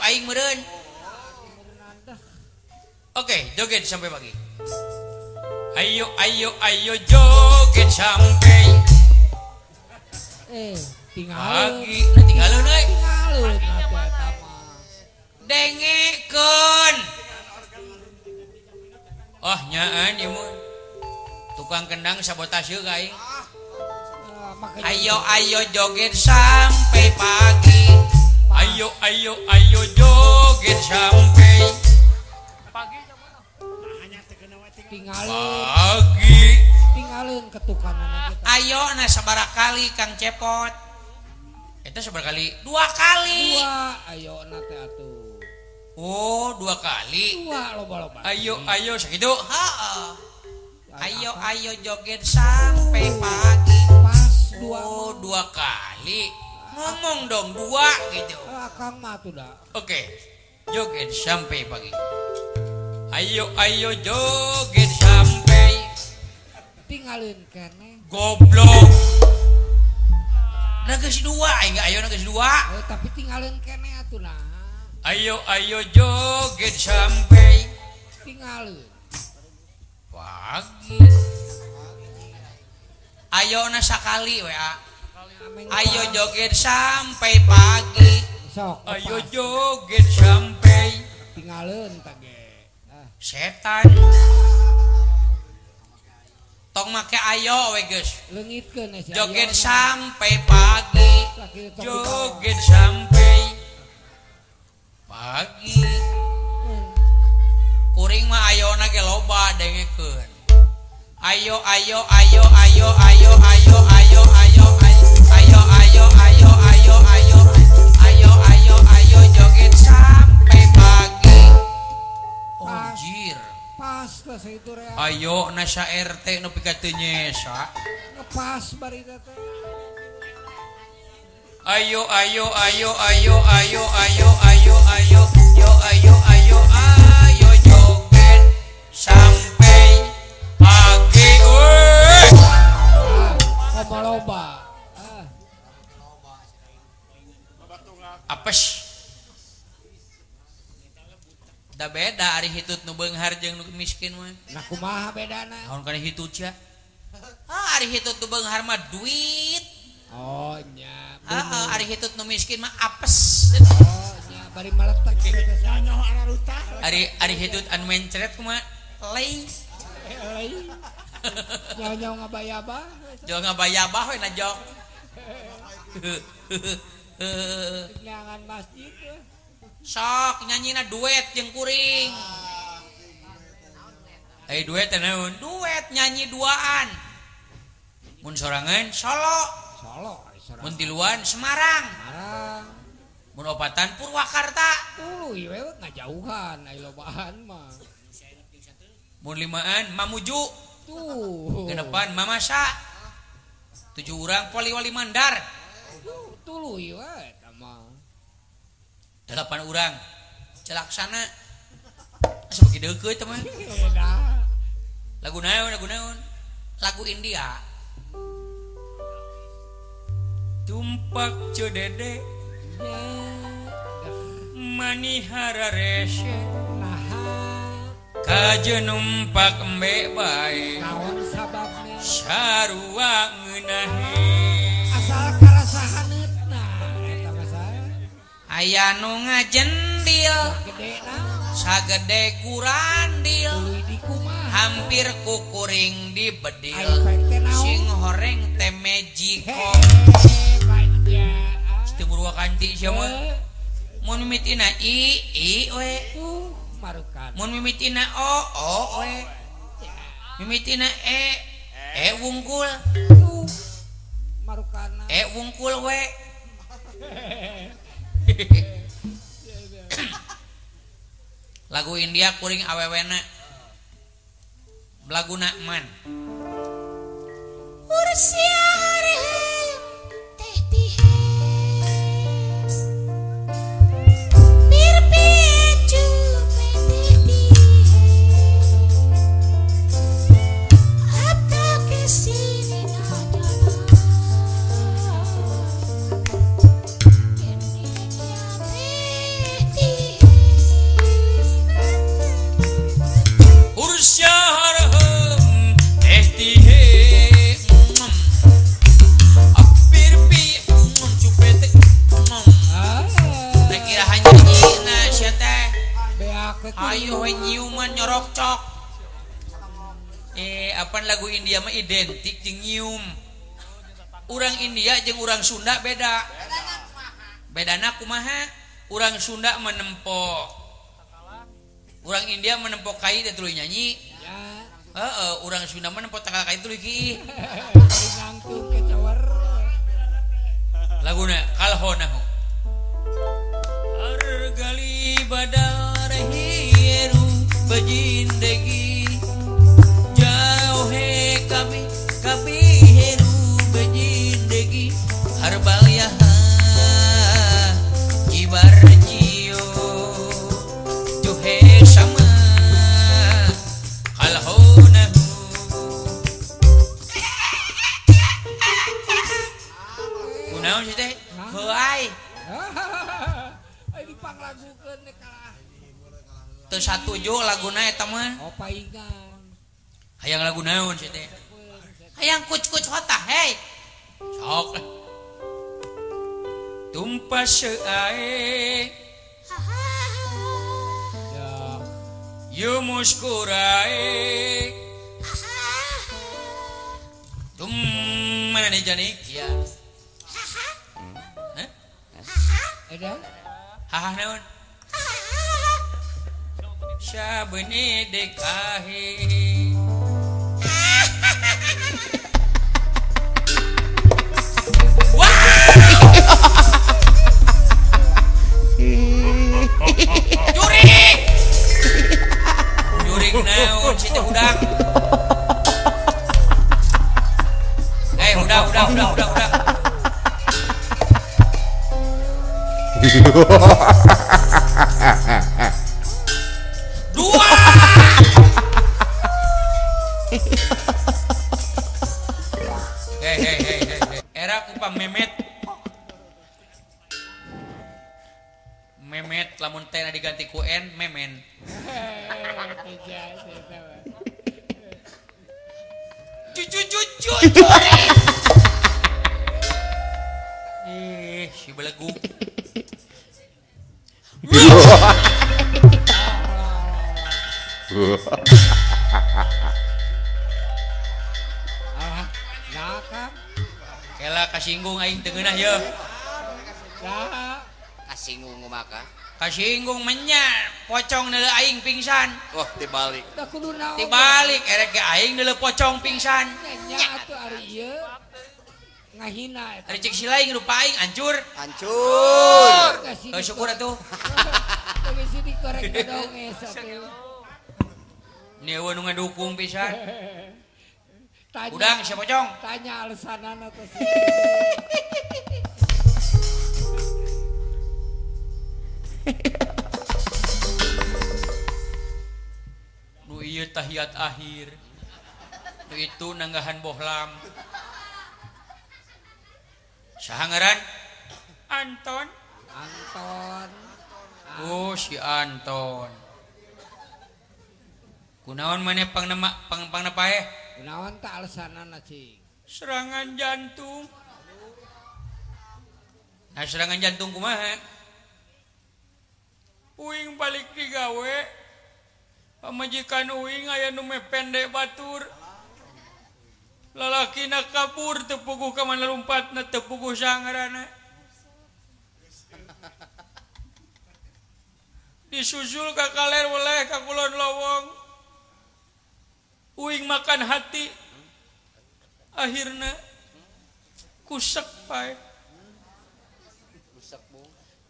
aing meureun. Oke, joget sampai pagi. Ayo ayo ayo joget sampai tinggal pagi. Nah tinggalun euy. Tinggalun atuh eta mah. Dengekeun. Oh nyaan ieu mah. Tukang kendang sabotase ka aing. Ayo ayo joget sampai pagi. Ayo ayo ayo joget sampai pagi. Tinggalun. Pagi. Tinggalun ketukanana kita. Ayo na sabaraha kali Kang Cepot. Eta sabaraha kali? 2 kali. 2 ayo na teh atuh. Oh, 2 kali. 2 loba-loba. Ayo ayo sakitu. Heeh. Ayo ayo joget sampai pagi. Pas 2. Oh, 2 kali. Ngomong dong 2 gitu. Akang mah atuh da. Oke. Joget sampai pagi. Ayo ayo joget sampai tinggalin kene. Goblok. Nah geus 2 aing ayo na geus 2. Oh, tapi tinggalin kene atuh nah. Ayo ayo joget sampai tinggalin pagi. Ayo na sakali we a. Ayo joget sampai pagi. Sok. Ayo joget sampai tinggalin tage. Setan. Tong make ayo we geus. Leungitkeun si joget sampai pagi. Joget sampai pagi. Kuring mah ayona ge loba dengekeun. Ayo ayo ayo ayo ayo ayo ayo ayo ayo ayo ayo ayo ayo ayo ayo ayo joget sampai pagi. Anjir. Pas lah sakitu rea. Ayo na sa RT nu pika teu nyesa. Ngepas bari teh. Ayo ayo ayo ayo ayo ayo ayo ayo yo ayo ayo ayo joget sampai pagi. Euy. Loba-loba. Apes. Da beda ari hitut nu beunghar jeung nu miskin mah. Nah kumaha bedana? Naon kana hitut sia? Ah ari hitut nu beunghar mah duit. Oh nya. Heeh, ari hitut nu miskin mah apes. Oh nya bari maletek. Ari ari hitut anu mencret kumaha? Lei. Lei. Nyaho ngabayabah. Jauh ngabayabah we na jok. Neangan masjid. Sok nyanyina duet jeung kuring. Eh duet teh naon? Duet nyanyi duaan. Mun sorangan Solo. Solo. Mun tiluan Semarang. Semarang. Mun opatan Purwakarta. Tuluy we ngajauhan ai lobaan mah. Mun limaan Mamuju. Tuh. Genepan Mamasa. 7 urang Poliwali Mandar. Tuluy we eta mah. 8 urang Celaksana. Asa beuki deukeut teh mah. Lagu naon, lagu naon? Lagu India. Tumpak cedede manihara rese kaje numpak embe bae naon sababna sarua ngeunahe asal karasahaneutna eta mah aya nu ngajendil sagede gurandil hampir kukuring di bedil sing horeng teh magikom teu Purwakanti sia mah mun mimitina i i we mun mimitina o o we mimitina e e wungkul e wungkul we. Lagu India kuring awewena laguna man Nembak we. Ayo we nyiuman nyorok cok. Apaan lagu India mah identik jeung nyium. Urang India jeung urang Sunda beda. Bedana kumaha? Urang Sunda menempo. Urang India menempo kai teh tuluy nyanyi. Heeh, urang Sunda menempo takal kai tuluy kiih. Laguna kalhonahu. Argali badal rehiru bejindegi jauh he kami kami heru bejindegi harbal ya kibar jio juhe sama kalhonahu. Kunaon sih teh? Heuay. Dipanglagukeun teh kalah. Teu satuju laguna eta mah. Oh paingan. Hayang lagu naon sih teh? Hayang kuc-kuc hota, hei. Sok. Tumpas seae. Yu muskurae. Tum mana nih janik ya? Hah? Ada? Haha naon? Syabni dekahi. Wah! Jurik! Jurik naon si teh budak? Udah. Dua. Hei. Era ku memet. Memet lamun teh diganti ku N memen. Cucu. Si belegu. Kela kasinggung aing teu ngeunah ye. Kasinggung kumaha? Kasinggung menya pocong neuleuh aing pingsan. Oh, dibalik. Dibalik erek ge aing neuleuh pocong pingsan. Nya atuh ari ieu ngahina eta. Ari cek si lain rupa aing hancur. Hancur. Oh, syukur atuh. Geus dikorek dong atuh. Nih eueuh nu ngadukung pisan. Udang si pocong. Tanya alasanana atuh. Nu ieu tahiyat akhir. Nu itu nanggahan bohlam. Saha ngaran? Anton. Anton. Oh, si Anton. Kunaon maneh pangnema pangnapaeh? Kunaon tah alasanana cing? Serangan jantung. Nah, serangan jantung kumaha? Uing balik digawe. Pamajikan uing aya nu mependek batur. Lalakina kabur teu puguh ka mana lumpatna teu puguh sangarana. Disusul ka kaler weleh ka kulon lowong. Uing makan hati. Akhirna kusek pae.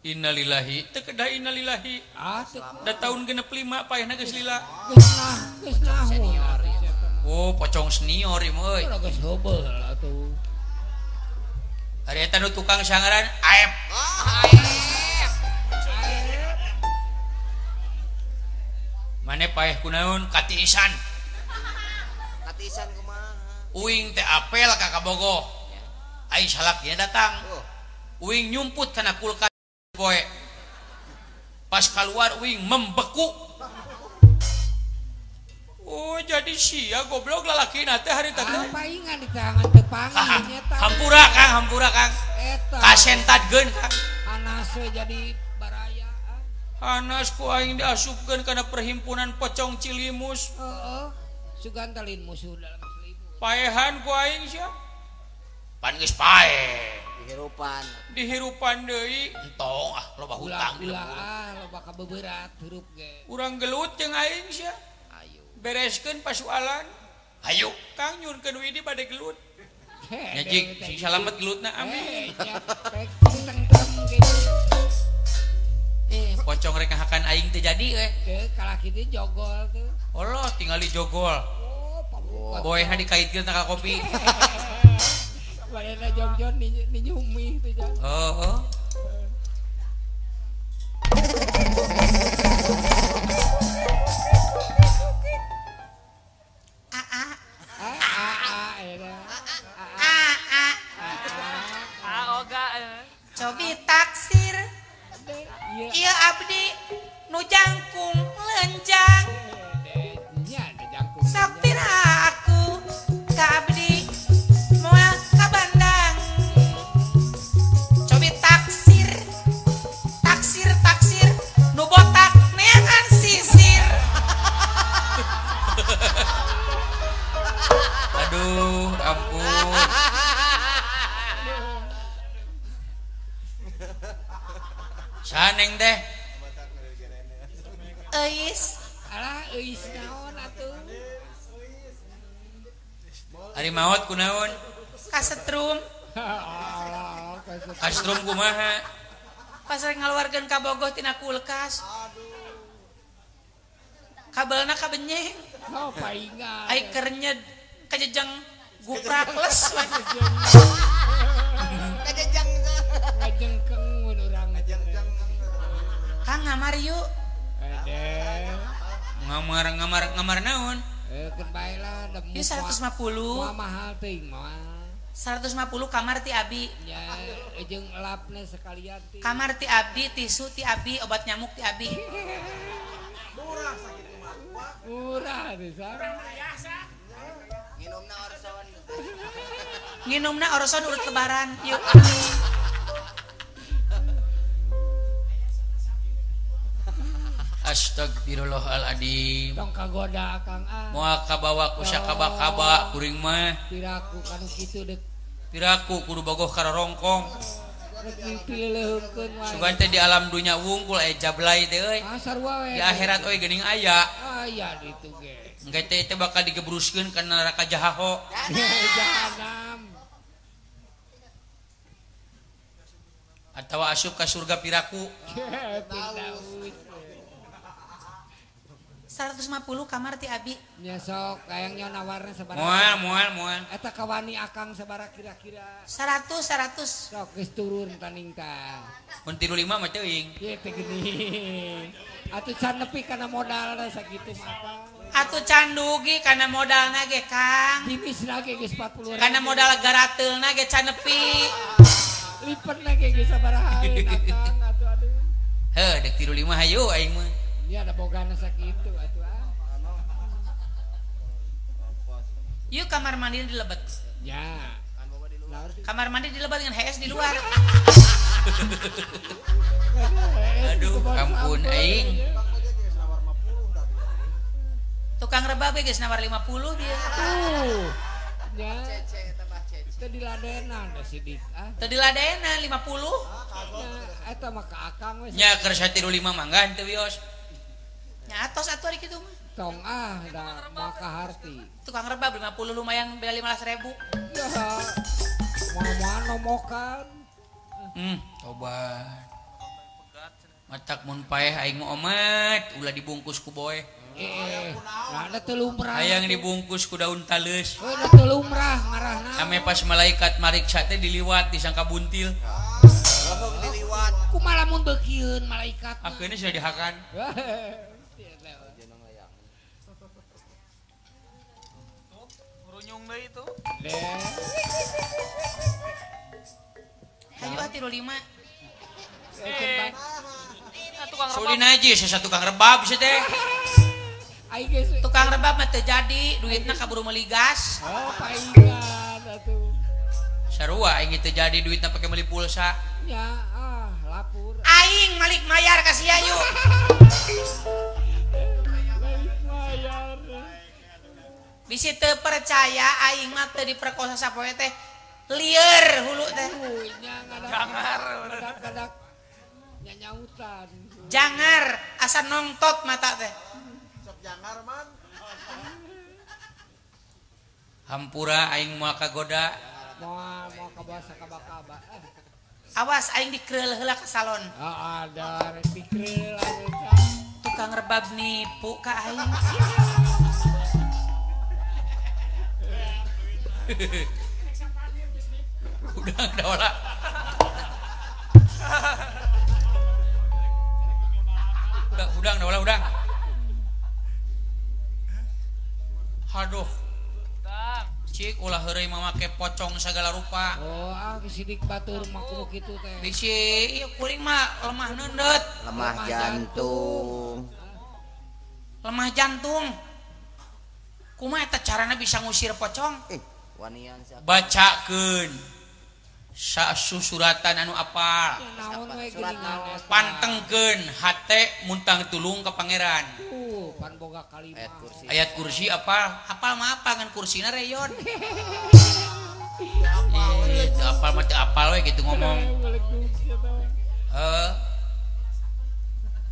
Innalillahi teu kedah innalillahi. Da tahun 65 paehna geus lila. Geus nahu. Oh, pocong senior ieu mah euy. Geus heubeul atuh. Ari eta nu tukang sangaran Aep. Oh, Aep. Mane paeh kunaon katiisan. Katiisan kumaha? Uing teh apel ka Kabogoh. Ai salakina datang. Uing nyumput kana kulkas poe. Pas keluar uing membeku. Oh, jadi sia goblok lalakina teh harita teh. Paingan di tangan teu panggih nya ta. Hampura Kang, hampura Kang. Eta. Kasentadkeun Kang. Anas we jadi baraya. Hanas ku aing diasupkeun kana perhimpunan pocong Cilimus. Heeh. Sugan talin musuh dalam selimut. Paehan ku aing sia. Pan geus paeh. Dihirupan. Dihirupan deui. Entong ah loba hutang di lembur. Ah loba kabeberat hirup ge. Urang gelut jeung aing sia. Ayo. Bereskeun pasualan. Hayu. Kang nyurkeun Widi bade gelut. Nya jig sing salamet gelutna amin. Pocong rek ngahakan aing teu jadi we. Teu kalah kitu jogol tuh. Allah tingali jogol. Oh, boehna dikaitkeun ka kopi. Badena jongjon ninyumi teh jan. Heeh. A a a a a a a a oga. Cobi taksir. Iya abdi nu jangkung lenjang. Sok piraku ka abdi moal ka bandang. Cobi taksir taksir taksir nu botak neangan sisir. Aduh ampun. Saneng teh. Euis. Alah euis naon atuh? Ari maot kunaon? Kasetrum. Kasetrum kumaha? Pas rek ngaluarkeun kabogoh tina kulkas. Kabelna kabenyeng. Oh, paingan. Ai kerenyed kajejeng guprak les we. Kajejeng. Ngajengkeng mun urang ngajengkeng. Kang ngamar yuk. Ngamar ngamar ngamar naon? Keun bae lah da. Ieu 150. Moal mahal teuing moal. 150 kamar ti abi. Ya, jeung elapna sekalian ti. Kamar ti abdi, tisu ti abdi, obat nyamuk ti abdi. Murah sakitu mah. Murah bisa. Nginumna orson. Nginumna orson urut lebaran. Yuk. Astagfirullahaladzim. Tong kagoda akang ah. Moal kabawa ku sakaba-kaba kuring mah. Piraku kanu kitu deuk. Piraku kudu bogoh ka rorongkong. Rek dipileuleungkeun wae. Sugan teh di alam dunya wungkul aya jablay teh euy. Ah sarua we. Di akhirat euy geuning aya. Aya ditu ge. Engke teh teh bakal digebruskeun ka neraka jahaho. Jahanam. Atawa asup ka surga piraku. Firdaus. 150 kamar ti abi. Nya sok hayangnya nawarna sabaraha. Moal moal moal. Eta kawani akang sabaraha kira-kira? 100 100. Sok geus turun taning tah. Mun 35 mah teuing. Ieu teh geuning. Atuh can nepi kana modalna sakitu mah akang. Atuh can dugi kana modalna ge Kang. Timisna ge geus 40. Kana modal garateulna ge can nepi. Lipenna ge geus sabaraha akang atuh aduh. Heuh deuk 35 hayu aing mah. Ini ada bogana sakitu atuh ah. Yuk kamar mandi di lebet. Ya. Kamar mandi di lebet dengan HS di luar. Aduh, ampun aing. Tukang rebab geus nawar 50 dia. Tuh. Ya. Teu diladenan da sidik ah. Teu diladenan 50. Ya, eta mah ka akang we. Nya keur 135 mangga henteu wios. Nya atos atuh ari kitu mah. Tong ah da maka harti. Tukang rebab 50 lumayan bela 15.000. Ya. Moal-moal nomokan. Tobat. Matak mun paeh aing mah omat ulah dibungkus ku boeh. Nah, da teu lumrah. Hayang dibungkus ku daun taleus. Heuh, da teu lumrah ngarahna. Ame pas malaikat mariksa teh diliwat disangka buntil. Bohong diliwat. Kumaha lamun beukieun malaikat. Akhirnya sudah dihakan. Runyung deui itu. Hayu ah 35. Tukang rebab. Sudi najis asa tukang rebab sia teh. Tukang rebab mah teu jadi, duitna kaburu meuli gas. Oh, paingan atuh. Sarua aing teu jadi duitna pake meuli pulsa. Ya, ah, lapur. Aing malik mayar ka sia yuk. Bisi teu percaya aing mah teu diperkosa sapoe teh lieur hulu teh. Jangar kadak nyanyautan. Jangar asa nongtot mata teh. Sok jangar man. Hampura aing moal kagoda. Moal moal kabasa kaba-kaba. Awas aing dikreul heula ka salon. Heeh, da rek dikreul tukang rebab nipu ka aing. Udang daola. Udang daola udang. Aduh. Cik ulah heureuy mamake pocong segala rupa. Oh, ah sidik batur mah kudu kitu teh. Bisi ieu kuring mah lemah neundeut, lemah jantung. Lemah jantung. Kumaha eta carana bisa ngusir pocong? Wanian siapa? Bacakeun sasuratan anu apal. Pantengkeun hate muntang tulung ka pangeran. Pan boga kalimah. Ayat kursi. Ayat kursi apal? Apal mah apa ngan kursina reyon. Teu apal mah teu apal we gitu ngomong.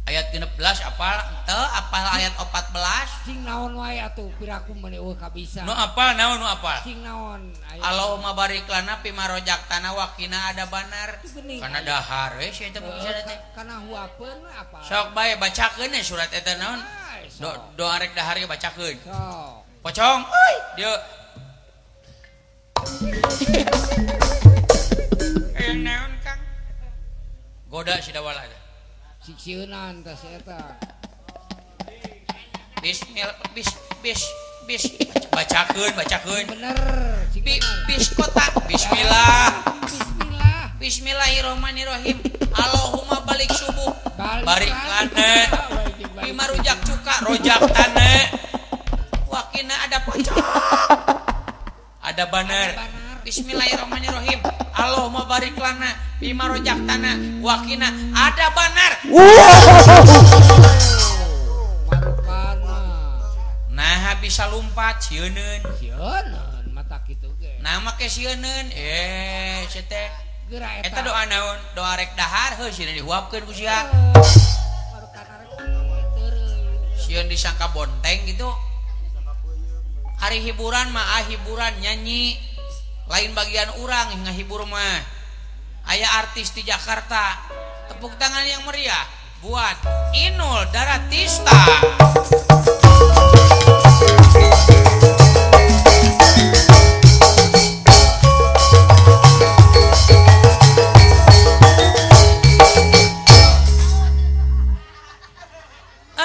Ayat 16 apal? Teu apal ayat 14. Cing naon wae atuh piraku meni eueuh kabisa. Nu apal naon nu apal? Cing naon. Allahumma barik lana fima rozaqtana wa qina adzabannar. Kana dahar we sia eta bisa teh. Kana huapeun apal. Sok bae bacakeun surat eta naon? Doa rek dahar ge bacakeun. Sok. Pocong euy dieu. Naon Kang? Goda si dawala eta. Sieunan tah si eta. Bismillah bis bis bis bacakeun bacakeun. Bener. Bis kota. Bismillah. Bismillah. Bismillahirrahmanirrahim. Allahumma balik subuh. Balik lana. Bima rujak cuka rojak tanah. Wakina ada pocong. Ada banar. Bismillahirrahmanirrahim. Allahumma barik lana bima rojak tanah wakina ada banar. Nah bisa lumpat sieuneun. Sieuneun mata kitu ge. Nah make sieuneun sia teh. Eta doa naon? Doa rek dahar heuh sieun dihuapkeun ku sia. Sieun disangka bonteng gitu. Hari hiburan mah hiburan nyanyi. Lain bagian urang ngahibur mah. Aya artis di Jakarta. Tepuk tangan yang meriah buat Inul Daratista.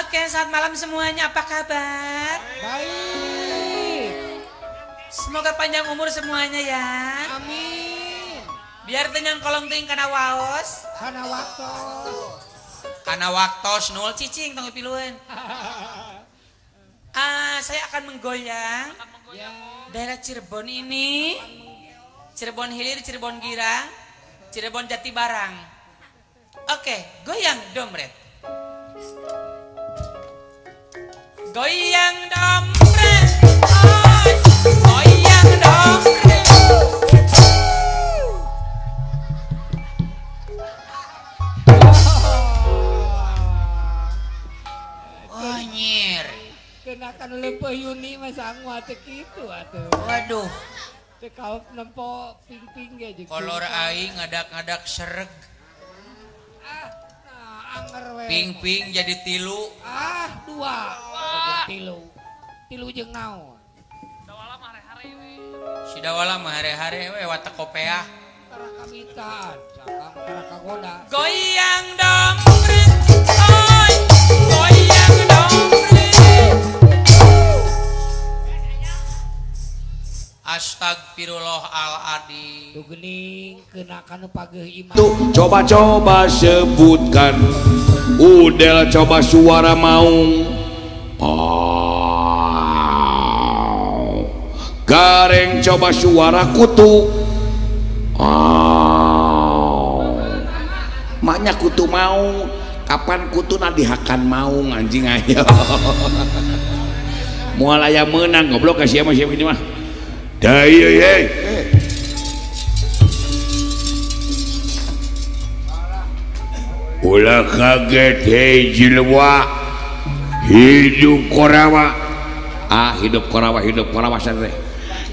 Oke, selamat malam semuanya. Apa kabar? Baik. Semoga panjang umur semuanya ya. Amin. Biar tenyang kolong ting kana waos. Kana waktos. Kana waktos nul cicing tong piluan. Saya akan menggoyang daerah Cirebon ini. Cirebon Hilir, Cirebon Girang, Cirebon Jatibarang. Oke, goyang domret. Goyang domret. Goyang domret. Oh nyir. Kenakan leumpeuh Yuni mah sangu teh kitu atuh. Waduh. Teu kaop nempo ping-ping ge jeung. Kolor aing ngadak-ngadak sereg. Ah, nah, anger we. Ping-ping jadi tilu. Ah, dua. Tilu. Tilu jeung naon? Dawala mah hare-hare we. Si dawala mah hare-hare we watak kopeah. Tara kamitan, cakang tara kagoda. Goyang dompret. Oi, goyang dompret. Astagfirullahaladzim. Tuh gening kena kanu pageuh iman. Tuh coba-coba sebutkan. Udel coba suara maung. Oh. Gareng coba suara kutu. Oh. Maknya kutu maung. Kapan kutu na dihakan maung anjing ayo. Moal aya meunang goblok ka sia mah sia ini mah. Da ieu ye. Ulah kaget hei jelema. Hidup Korawa. Ah hidup Korawa teh.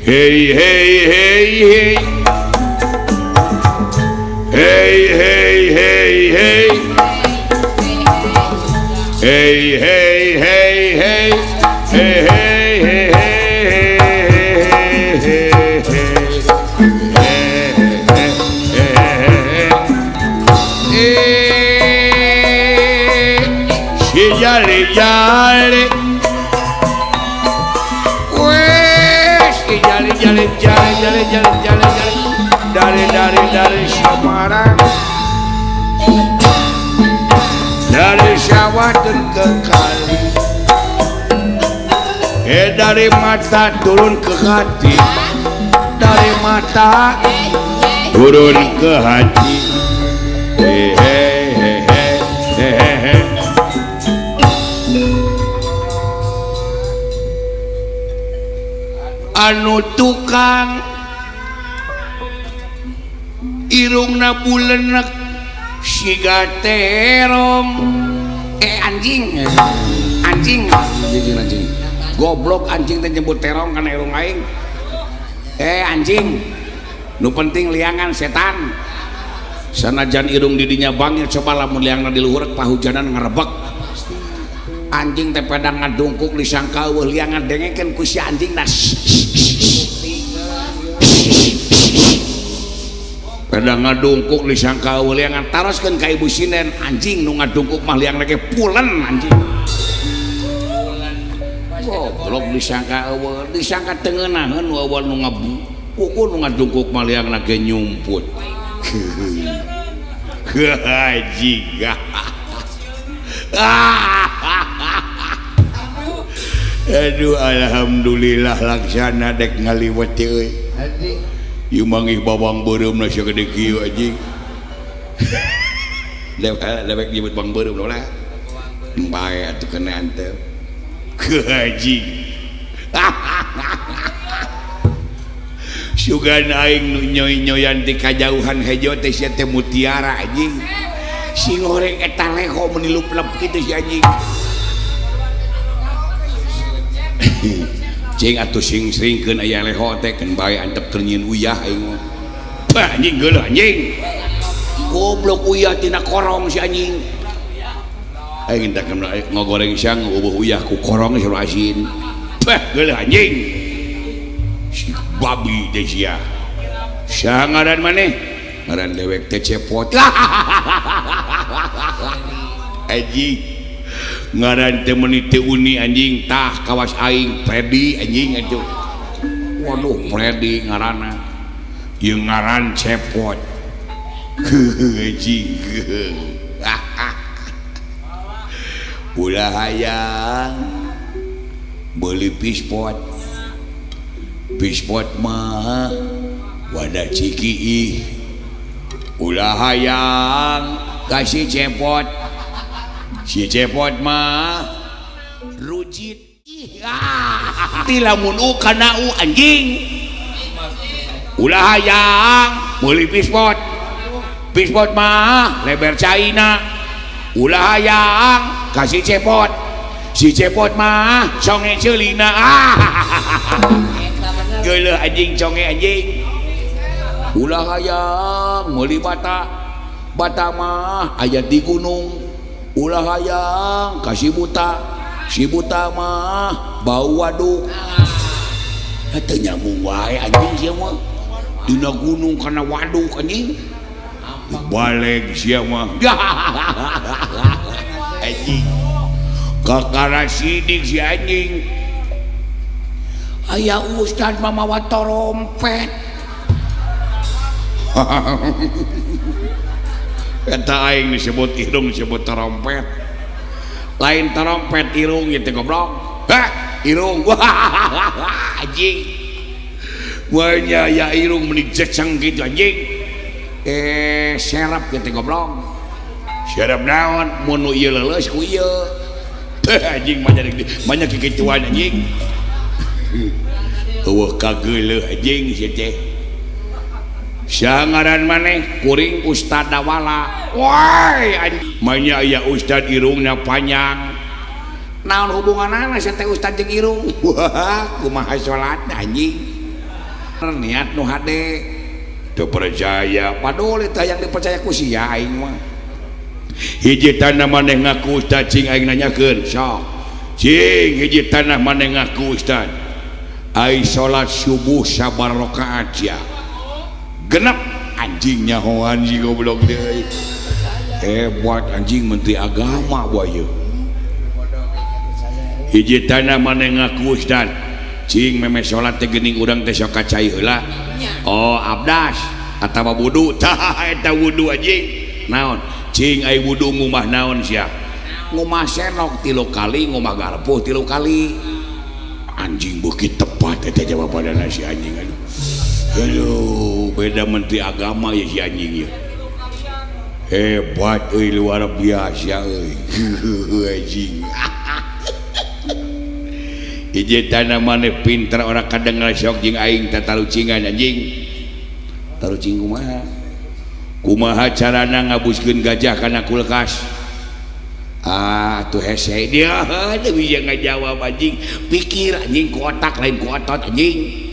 Hei hei hei hei. Hei hei hei hei. Hey hey hey hey hey hey hey hey hey si jale jale wes si jale jale jale jale jale jale jale dari dari Semarang dari sawah ke kali, dari mata turun ke hati, dari mata turun ke hati. Hehehe. Anu tukang irungna bulenek siga terong. Anjing anjing anjing anjing goblok anjing teh nyebut terong kana irung aing. Anjing nu penting liangan setan sanajan irung didinya bangir coba lamun liangna di luhur pahujanan ngarebek anjing teh pedang ngadungkuk disangka eueuh liangan dengekeun ku si anjing nah pedang ngadungkuk disangka eueuh liangan taroskeun ka ibu sinden anjing nu ngadungkuk mah liangna ge pulen anjing goblok disangka eueuh disangka teu ngeunaheun eueuh nu ngabuku nu ngadungkuk mah liangna ge nyumput anjing. Aduh alhamdulillah laksana dek ngaliwet euy. Ieu manggih bawang beureum na sagede kieu anjing. Dewek nyebut bawang beureum lah. Bae atuh kena antep. Anjing. Sugan aing nu nyoy-nyoyan ti kajauhan hejo teh sia teh mutiara anjing. Si ngoreng eta leho meuni luplep kitu si anjing. Cing atuh sing sringkeun aya leho teh keun bae antep keur nyieun uyah aing mah. Bah anjing geuleuh anjing. Goblok uyah tina korong si anjing. Aing teh ngogoreng siang eueuh uyah ku korong sarua asin. Bah geuleuh anjing. Si babi teh sia. Saha ngaran maneh? Ngaran dewek teh Cepot. Anjing. Ngaran teh meuni teu uni anjing tah kawas aing Freddy anjing atuh. Waduh Freddy ngaranna. Ieu ngaran Cepot. Anjing. Ulah hayang beuli pispot. Pispot mah wadah ciki ih. Ulah hayang kasih Cepot. Si Cepot mah rujit ih. Ti lamun u kana u anjing. Ulah hayang meuli pispot. Pispot mah leber caina. Ulah hayang kasih Cepot. Si Cepot mah conge ceulina. Geuleuh anjing conge anjing. Ulah hayang meuli bata. Bata mah aya di gunung. Ulah hayang kasih buta. Si buta mah bau waduk. Teu nyambung wae anjing sia mah. Dina gunung kana waduk anjing. Baleg sia mah. Anjing. Kakara sidik si anjing. Aya ustad mah mawa trompet. Eta aing disebut irung disebut trompet. Lain trompet irung ieu teh goblok. Hah, irung. Anjing. Wanya ya irung meuni jeceng kitu anjing. Serap kitu goblok. Serap naon mun nu ieu leuleus ku ieu. Anjing banyak kikituan anjing. Eueuh kageuleuh anjing sia teh. Saha ngaran maneh? Kuring Ustad Dawala. Woi anjing manya aya ustad irungna panjang. Naon hubunganana sia teh ustad jeung irung? Wah, kumaha salatna anjing? Niat nu hade. Teu percaya, paduli teh yang dipercaya ku sia aing mah. Hiji tanah maneh ngaku ustad cing aing nanyakeun, sok. Cing hiji tanah maneh ngaku ustad. Ai salat subuh sabar rakaat sia. Genep anjing nyahoan si goblok deui. Hebat anjing menteri agama bae. Hiji tanah maneh ngaku ustad. Cing meme salat teh geuning urang teh sok kacai heula. Oh abdas atawa wudu. Tah eta wudu anjing. Naon? Cing ai wudu ngumah naon sia? Ngumah senok 3 kali, ngumah garpuh 3 kali. Anjing beuki tepat eta jawabanna si anjing aduh. Aduh, beda menteri agama ya si anjing ya. Hebat euy, luar biasa euy. Anjing. Hiji tanah maneh pinter ora kadengar sok jeung aing tatalucingan anjing. Talucing kumaha? Kumaha carana ngabuskeun gajah kana kulkas? Ah, tuh hese dia teu bisa ngajawab anjing. Pikir anjing ku otak lain ku otot anjing.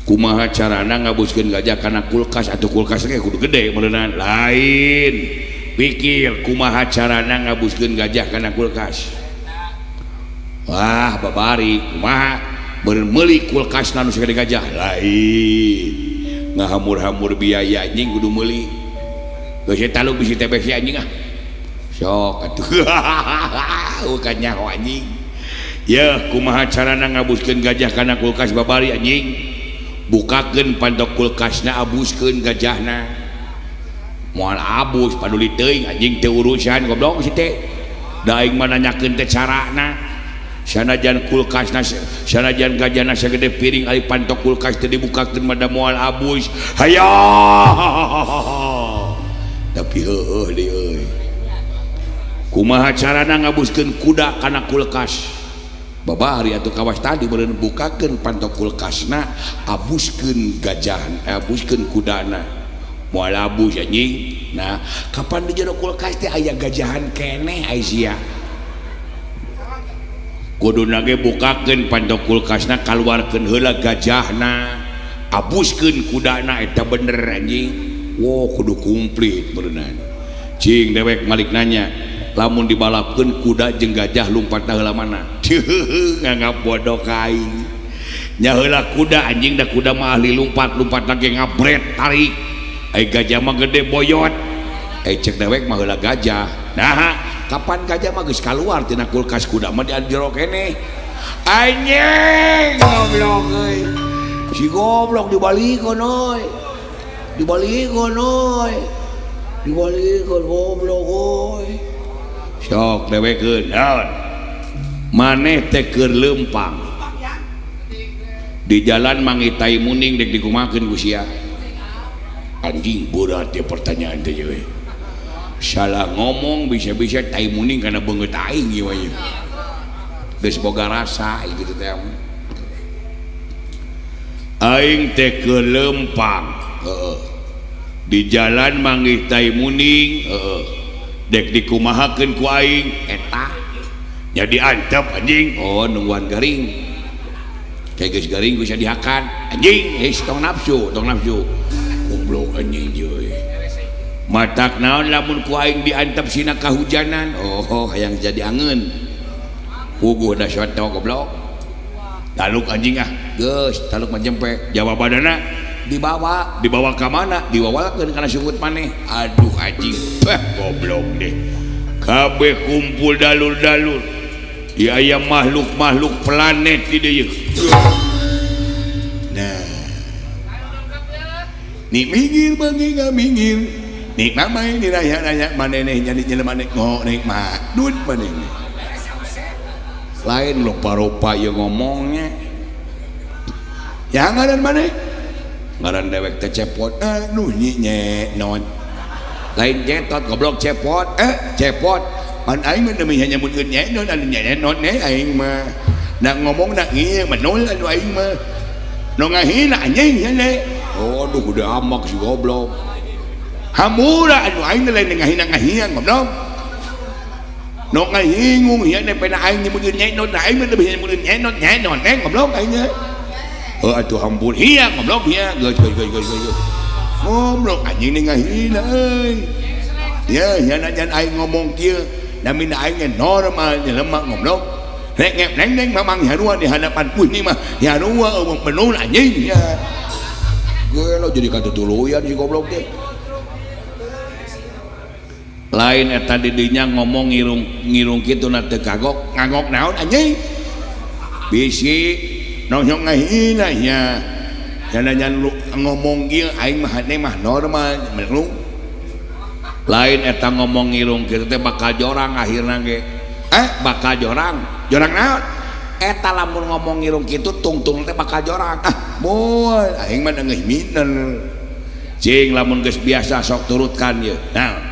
Kumaha carana ngabuskeun gajah kana kulkas atau kulkas ge kudu gede meureunan lain. Pikir kumaha carana ngabuskeun gajah kana kulkas. Wah, babari kumaha meureun meuli kulkasna nu sagede gajah lain. Ngahamur-hamur biaya anjing kudu meuli. Geus taluk bisi TBC anjing ah. Sok atuh. Bukan nyaho anjing. Yeuh kumaha carana ngabuskeun gajah kana kulkas babari anjing. Bukakeun pantok kulkasna abuskeun gajahna. Moal abus paduli teuing anjing teu urusan goblok si teh. Da aing mah nanyakeun teh carana. Sanajan kulkasna sanajan gajahna sagede piring ari pantok kulkas teu dibukakeun mah da moal abus. Hayo. Tapi heueuh deui euy. Kumaha carana ngabuskeun kuda kana kulkas? Babari atuh kawas tadi meureun bukakeun pantok kulkasna abuskeun gajahan abuskeun kudana. Moal abus anjing. Nah, kapan di jero kulkas teh aya gajahan keneh ai sia. Kuduna ge bukakeun pantok kulkasna kaluarkeun heula gajahna, abuskeun kudana eta bener anjing. Wo kudu komplit meureunna. Cing dewek malik nanya, lamun dibalapkeun kuda jeung gajah lumpatna heula mana? Nganggap bodoh ka aing. Nya heula kuda anjing da kuda mah ahli lumpat, lumpat lagi ngabret tarik. Ai gajah mah gede boyot. Ai cek dewek mah heula gajah. Nah, kapan gajah mah geus kaluar tina kulkas kuda mah di jero keneh. Anjing goblok euy. Si goblok dibalikeun euy. Dibalikeun euy. Dibalikeun goblok euy. Sok dewekeun naon? Maneh teh keur leumpang. Di jalan mangi tai muning dek dikumakeun ku sia. Anjing berat ya pertanyaan teh euy. Salah ngomong bisa-bisa tai muning kana beungeut aing ieu mah. Geus boga rasa gitu teh. Aing teh keur leumpang, heeh. Di jalan manggih tai muning, heeh. Dek dikumahakeun ku aing eta. Nya diantep anjing. Oh, nungguan garing. Kayak geus garing bisa dihakan. Anjing, geus tong nafsu, tong nafsu. Goblok anjing euy. Matak naon lamun ku aing diantep sina kahujanan. Oh, hayang jadi angeun. Puguh da soto goblok. Taluk anjing ah. Geus, taluk mah jempe. Jawabanana dibawa, dibawa ka mana? Diwawalkeun kana sungut maneh. Aduh anjing, beh goblok deh. Kabeh kumpul dalur-dalur. Ya aya makhluk-makhluk planet di dieu. Nah. Nik minggir bangi minggir. Nik mamai di raya-raya maneh jadi jelema nek nek madud maneh. Lain lupa-rupa ieu ngomongnya. Ya ngaran maneh? Ngaran dewek teh cepot. Aduh nyi nye non. Lain cetot goblok cepot. Cepot. Pan aing mah demi nyebutkeun nyenon anu nyenon ne aing mah. Nak ngomong nak ieu menol anu aing mah. Nu ngahina anjing nya ne. Aduh gede amak si goblok. Hamura anu aing teh lain ngahina-ngahina goblok. Nu ngahingung nya ne pena aing nyebutkeun nyenon aing mah demi nyebutkeun nyenon nyenon ne goblok aing nya. Heuh atuh hampur hiya goblok hiya geus geus geus geus geus. Goblok anjing ni ngahina euy. Ya nya jan aing ngomong kieu namina aing normal jelema goblok. Rek ngep neng neng mamang harua di hadapan puh ni mah harua eueuh menul anjing ya. Gelo jadi katutuluyan si goblok teh. Lain eta di dinya ngomong ngirung ngirung kitu na teu kagok, ngagok naon anjing. Bisi nonyong ngahina nya. Jan lu ngomong kieu aing mah hade mah normal melung. Lain eta ngomong ngirung kitu teh bakal jorang akhirna ge. Bakal jorang. Jorang naon? Eta lamun ngomong ngirung kitu tungtung teh bakal jorang. Ah, moal aing mah geus miner. Cing lamun geus biasa sok turutkan ye. Nah.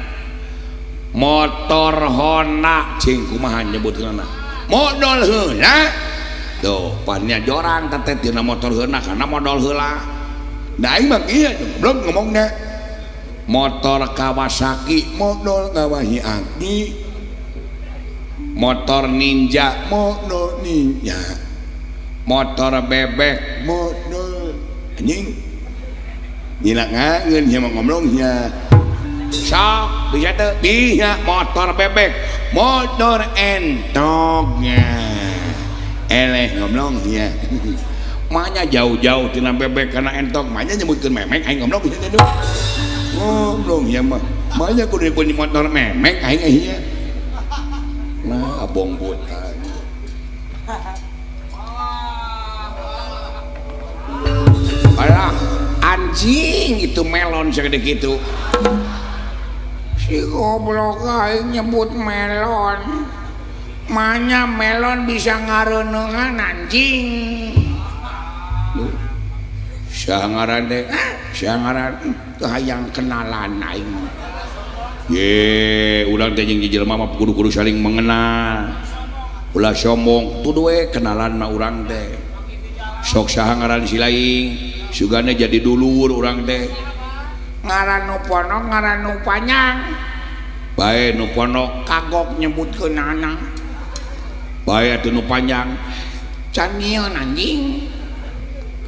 Motor Honda cing kumaha nyebutkeunna? Modol heula. Tuh, pannya jorang teh tina motor heula kana modol heula. Da aing mah kieu goblok ngomongna. Motor Kawasaki, modol Kawasaki. Motor Ninja, modol Ninja. Motor bebek, modol anjing. Nyilak ngangeun nya mah ngomongnya. Sok bisa teu? Bisa motor bebek, motor entognya. Eleh ngomongnya. Maknya jauh-jauh tina bebek kana entok, maknya nyebutkeun memek aing goblok bisa teh. Ngobrolnya mah. Maknya kudu punya motor memek aing nya. Nah, abong buta. Alah, anjing itu melon segede kitu. Si goblok aing nyebut melon. Manya melon bisa ngareuneuhan anjing. Saha ngaran teh? Saha ngaran? Teu hayang kenalan aing. Ye, urang teh jeung jelema mah kudu-kudu saling mengenal. Ulah sombong, tuduh we kenalan mah urang teh. Sok saha ngaran si lain, sugana jadi dulur urang teh. Ngaran nu pondok, ngaran nu panjang. Bae nu pondok kagok nyebutkeunana. Bae atuh nu panjang. Can nyieun anjing.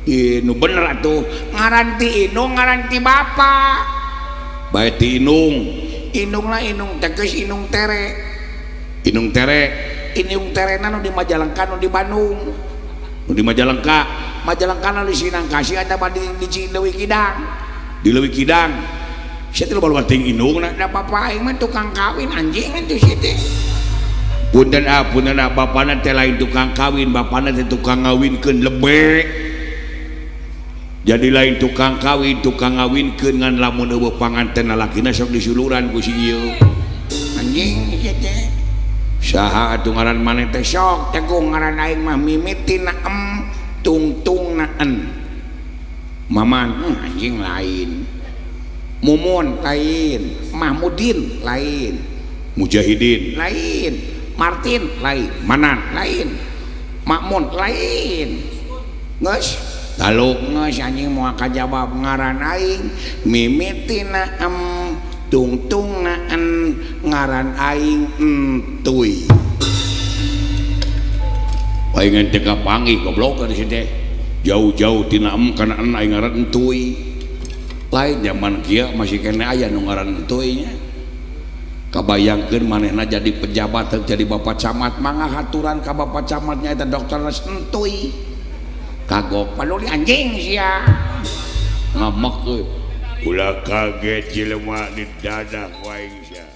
Ih, nu bener atuh. Ngaran ti indung, ngaran ti bapa. Bae ti indung. Indung lah indung teges indung tere. Indung tere. Indung terena nu di Majalengka nu di Bandung. Nu di Majalengka. Majalengka nu di Sinangkasih atawa di Leuwi Kidang. Di Leuwi Kidang. Sia teh loba ting indungna. Da bapa aing mah tukang kawin anjing atuh sia teh. Punten ah, punten ah, bapana teh lain tukang kawin, bapana teh tukang ngawinkeun lebek. Jadi lain tukang kawin, tukang ngawinkeun ngan lamun eueuh panganten lalakina sok disuluran ku si ieu. Anjing ieu teh. Saha atuh ngaran maneh teh sok teguh ngaran aing mah mimitina em tungtungna en. Maman anjing lain. Mumun lain, Mahmudin lain, Mujahidin lain, Martin lain, Manan lain, Makmun lain. Geus taluk geus anjing moal kajawab ngaran aing mimitina em tungtungna en ngaran aing entuy. Aing teh kapanggih goblok di situ teh. Jauh-jauh tina em kana en aing ngaran entuy. Lain zaman kieu masih keneh aya nu ngaran entuy nya. Kabayangkeun manehna jadi pejabat jadi bapak camat mangga haturan ka bapak camatnya eta dokter entuy. Kagok paduli anjing sia. Ngamek euy. Ulah kaget jelema di dadah wae sia.